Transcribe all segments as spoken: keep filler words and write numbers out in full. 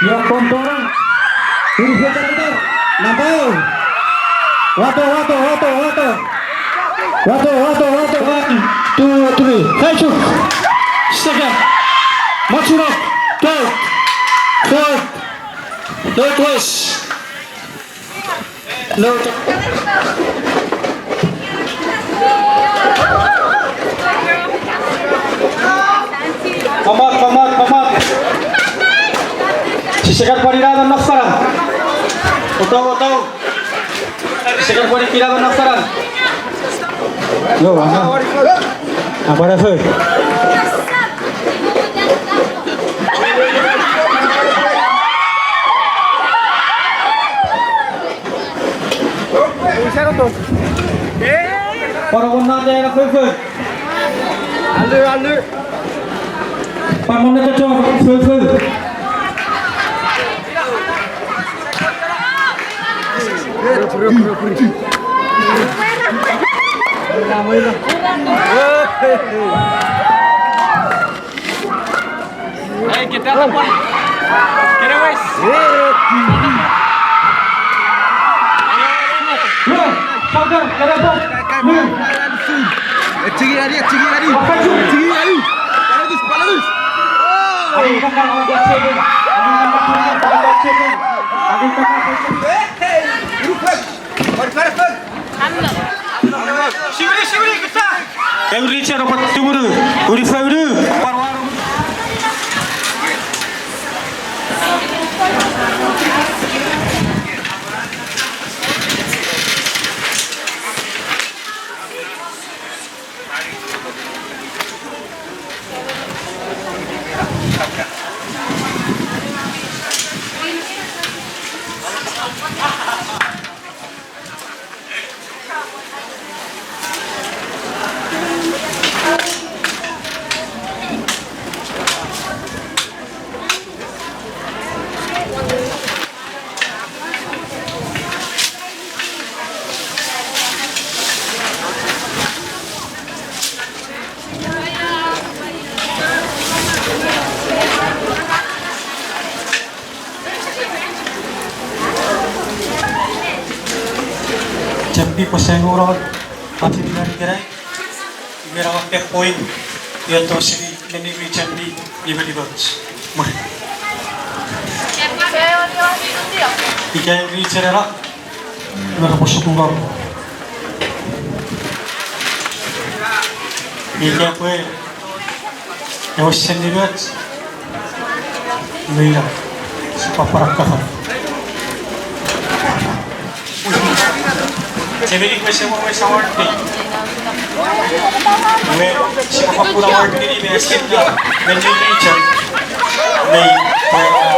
Io kontorong. Uri fetar fetar. Napau. Wato, wato, wato, wato. Wato, wato, wato. One, two, three. Thank you. Second. Matsuno. Third. Fourth. Third was. No. Pamat, pamat, pamat. Sise kan pwan ina me nafara. Oto, oto. Sise kan pwan ina me nafara. Yo, ana. Apara fo. Pwan won nata ena fofo. Alu, alu. Pwan won nata chon fofo. Hey, get that up one. Get away. Hey, Falcon, get up one. Move. Chiki ari, chiki ari. Offensive. Chiki ari. Paladus, paladus. Oh. Hey, hey. Siwini, siwini, kita. Ew Richard opat tumunu, uri faunu, parwanu. Champi pwe senguno, ati nikan ikenai, iwe na watte point, ioto sini neni mi champi, iwe ni coach. Mwe. Ika mi champ era, iwe na pwe sukungor. Ika pwe, ewe seni coach. Iwe ina, sipwe pwan akkafan. Chemeni pwe ese wor wes award kei. Iwe, sipwe pwan pun award kei me ese na, me ni Richard. Me, pwe, ah,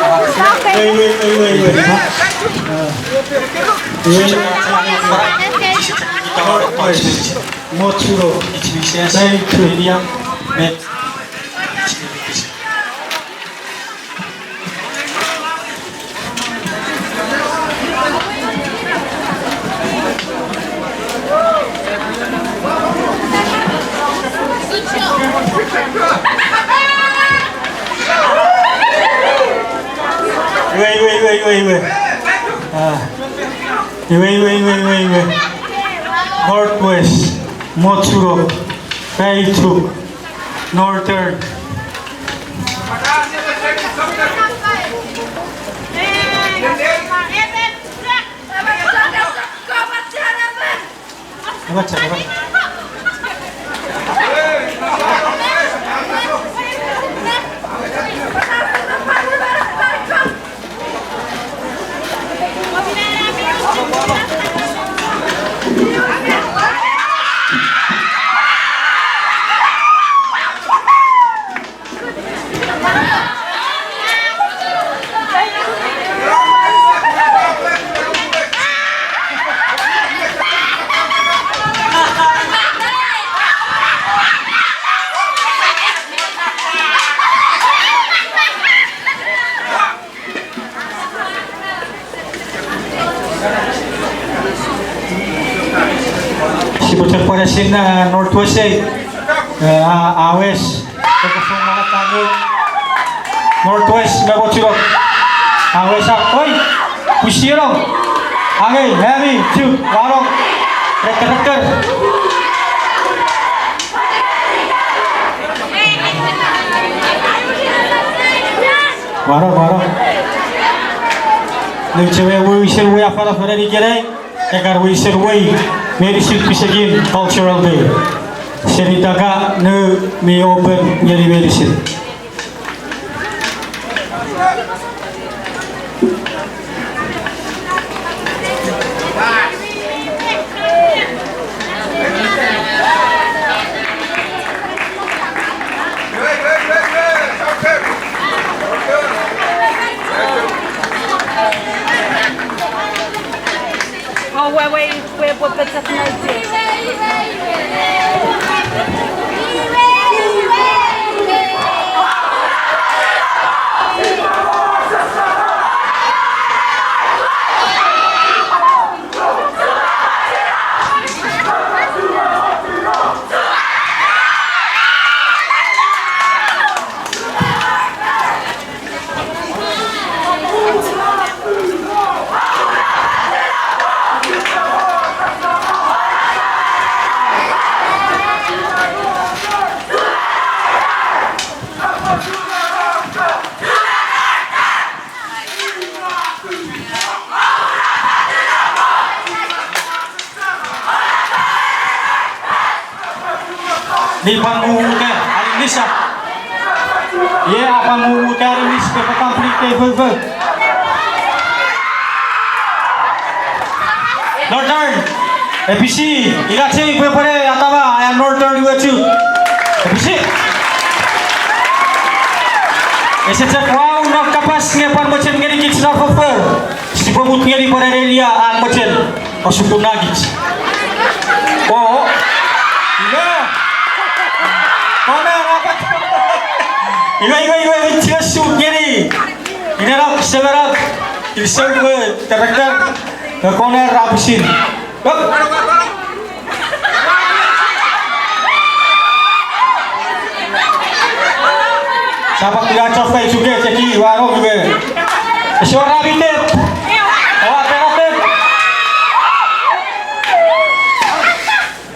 ah, wei, wei, wei, wei, wei. Ah. Iwe, Mochuro. Thank you. Wei, wei, wei, wei, wei. Ah. Wei, wei, wei, wei, wei. Northwest, Mochuro, Kaichuk, Northern. Sipwe chok pwan esinna Northwest, eh, a, a wes, pwe kosong manatangu. Northwest me mochunok. Awesap, oi, pwisin no. Angei, ami, chu, wano, rekereker. Wano, wano. Nouch ewe wisen we afanafan ikenai, ekkan wisen we meinisin pisekin Cultural Day. Seni taka nou mi open ngeni meinisin. Mi pwan mumuta aninis a. Ie, a pwan mumuta aninis pwe epwe complete ei fofo. Northern, episi, ina chei pwe pwene atama, aia Northern iwe chu. Episi. Ese chok wau non kapas nge pwan mochen ngenikich na fofo. Sipwe mut ngeni pwan elia an mochen osukun nakich. O. Iwe. Kona rapat. Iwe, iwe, iwe, iwe, iwe, suk ngeni. Ina no, seven up. Kilisou we, director. Kona rapisin. Sapat ina chofai chuke cheki wano iwe. Ese wor ami tep. Oua tep.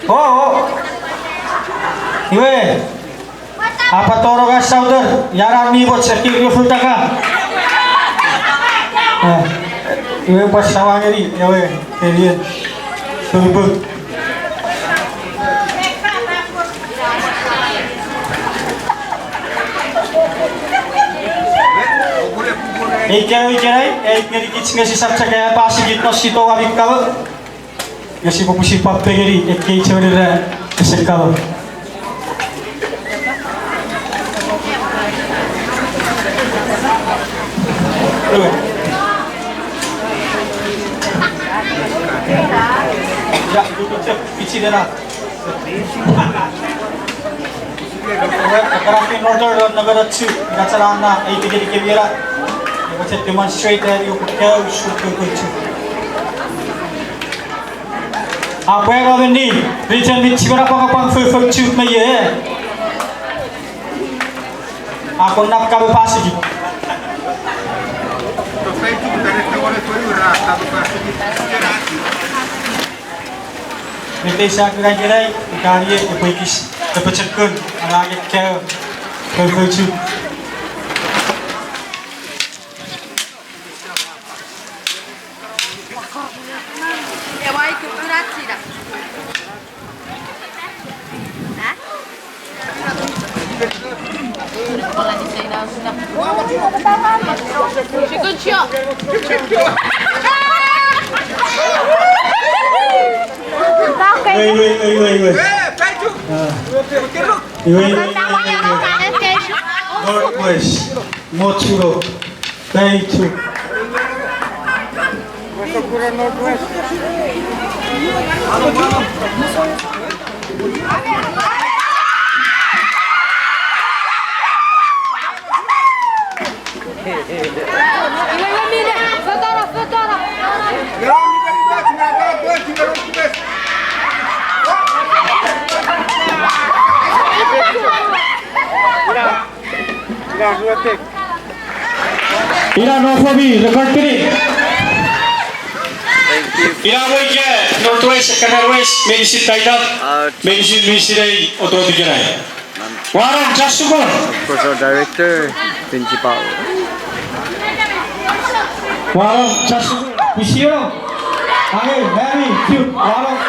O, o. Iwe. Apa toro ga sauter, iara mi bot seki riofutaka. Iwe pwan sawa ngeni, ewe, alien. Pukpuk. Ei kero ikenai, ei ngenikich nge sisap chok aia pasikich no sito wamikkawe. Nge sipwe pwisin pwan pengeni ekkei chon ira ese kamo. Ia, kuchok, pichidena. Ewe, ekkan fin Northern, number two, ina chon anna, ei tikeni kemiera. Ewe chok demonstrate, eh, iwe kau, su, kau, kau, chu. Apwe no meni, region mi chimena pangapang fofo chuk me ie. Akon nap kape pasiki. Metei sak ngai ngenai, ikanie, epwe kis, epwe checkun, anange kau, fofo chuk. Wait, wait, wait, wait, wait. Ah. Wait, wait, wait, wait, wait. Northwest. Mochuro. Thank you. Ina no fomi record kini. Ina mo ika Northwest, Kanarwest, meinisin taitam, meinisin mi sinei ototikenai. Wanong chasukun. Of course, our director, principal. Wanong chasukun. Visio. Angei, mami, fiu, wanong.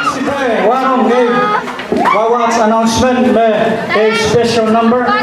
Sipwe wanong ei wawach announcement me ei special number.